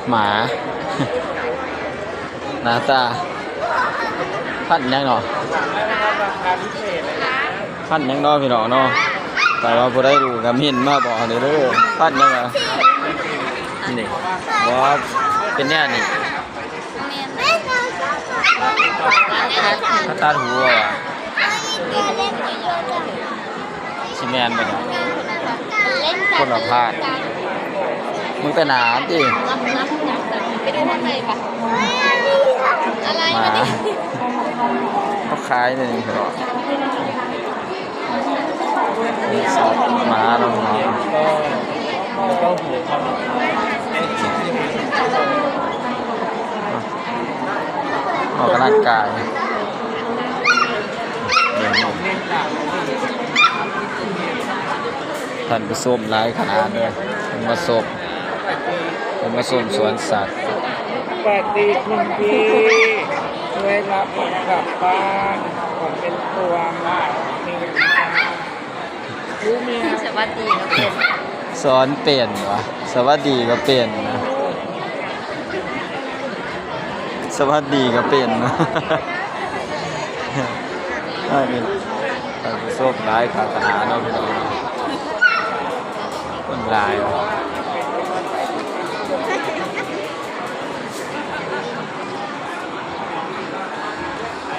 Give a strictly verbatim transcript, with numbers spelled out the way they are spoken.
หมา หน้าตา พันธุ์หยังเนาะ พันธุ์หยังเนาะพี่น้องเนาะ แต่ว่าผู้ใดรู้ก็เม้นมาบอกเด้อ พันธุ์หยังอะ นี่ บอกว่าเป็นแนวนี้ เขาตัดหูอะ สิแม่นบ่เนี่ย คนละพาด มึงแต่หนาติ ไปดูข้างในปะ อะไร หมา มาดิ เขาขายในนี่เหรอ หมาเนาะ หมา ก็ก็หูเขา ออกกำลังกาย ท่านผู้ชมหลายขนาดเลย เพิ่นมาชม เพิ่นมาชมสวนสัตว์ สวัสดีคุณพี่ ช่วยรับผมกลับบ้าน ผมเป็นตัวหมามีค่ะ รู้ไหมครับ สวัสดีครับผม สอนเป็นวะ สวัสดีก็เป็นนะ สวัสดีก็เป็นนะ อันนี้ท่านผู้ชมหลายศาสนาเนาะพี่น้อง คนหลาย